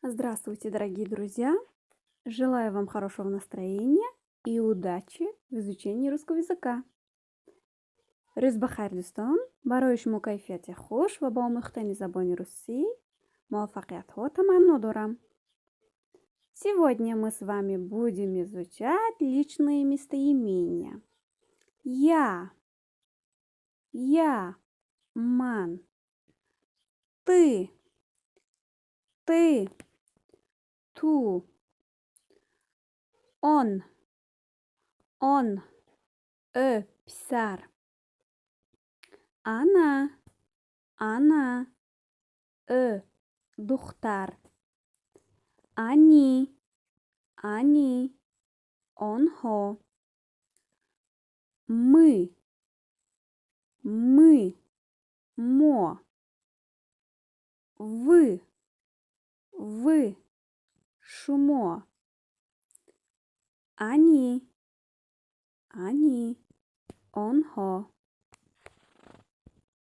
Здравствуйте, дорогие друзья! Желаю вам хорошего настроения и удачи в изучении русского языка. Рӯз ба хайр, дӯстон! Барои шумо кайфияти хуш ва ба омӯхтани забони русӣ муваффақиятҳо таманно дорам. Сегодня мы с вами будем изучать личные местоимения. Я, я, ман, ты, ты, ту, он, он, ӯ, писар, она, она, ӯ, духтар, они, они, онҳо, мы, мы, мо, вы, вы, шумо, они, они, онҳо.